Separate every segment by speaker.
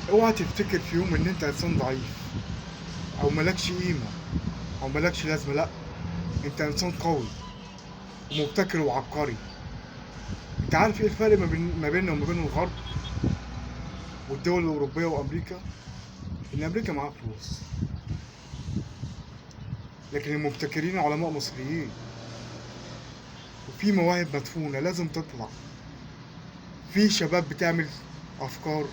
Speaker 1: اوعى تفتكر في يوم ان انت انسان ضعيف او مالكش قيمة او مالكش لازمة. لا، انت انسان قوي ومبتكر وعبقري. انت عارف ايه الفرق ما بيننا وما بين الغرب والدول الاوروبية وامريكا؟ ان امريكا معاها فلوس، لكن المبتكرين علماء مصريين، وفي مواهب مدفونة لازم تطلع. في شباب بتعمل افكار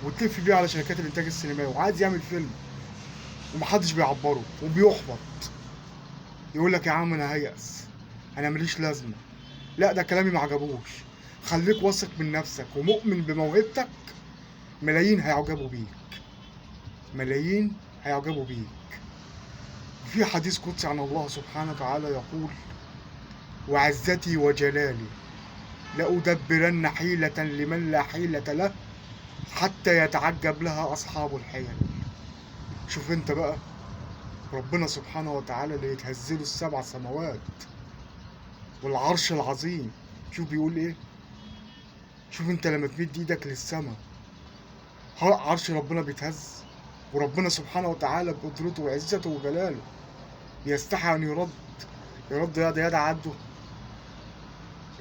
Speaker 1: وتلف بيها على شركات الانتاج السينمائي وعايز يعمل فيلم ومحدش بيعبره وبيحبط، يقول لك يا عم انا هيأس، انا ماليش لازمه. لا، ده كلامي ما عجبوش. خليك واثق من نفسك ومؤمن بموهبتك، ملايين هيعجبوا بيك، ملايين هيعجبوا بيك. في حديث قدسي عن الله سبحانه وتعالى يقول: وعزتي وجلالي لأدبرن حيلة لمن لا حيلة له حتى يتعجب لها أصحاب الحيل. شوف انت بقى، ربنا سبحانه وتعالى اللي يتهزله السبع سماوات والعرش العظيم، شوف بيقول ايه. شوف انت لما تمد ايدك للسماء، عرش ربنا بيتهز، وربنا سبحانه وتعالى بقدرته وعزته وجلاله يستحي ان يرد يد عبده.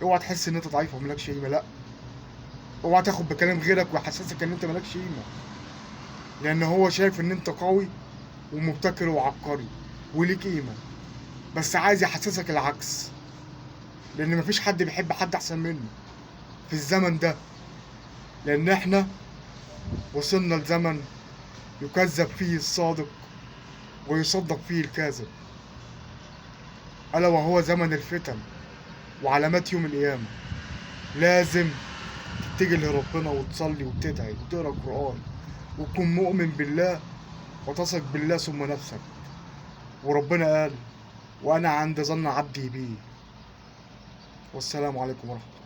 Speaker 1: اوعى تحس ان انت ضعيف وملكش قيمه، لا، اوعى تاخد بكلام غيرك ويحسسك ان انت ملكش قيمه، لان هو شايف ان انت قوي ومبتكر وعبقري وليك قيمه، بس عايز يحسسك العكس، لان مفيش حد بيحب حد احسن منه في الزمن ده، لان احنا وصلنا لزمن يكذب فيه الصادق ويصدق فيه الكاذب، الا وهو زمن الفتن وعلامات يوم القيامة. لازم تتجه لربنا وتصلي وتدعي وتقرا القرآن وتكون مؤمن بالله وتثق بالله ثم نفسك. وربنا قال: وأنا عند ظن عبدي بي. والسلام عليكم ورحمة الله.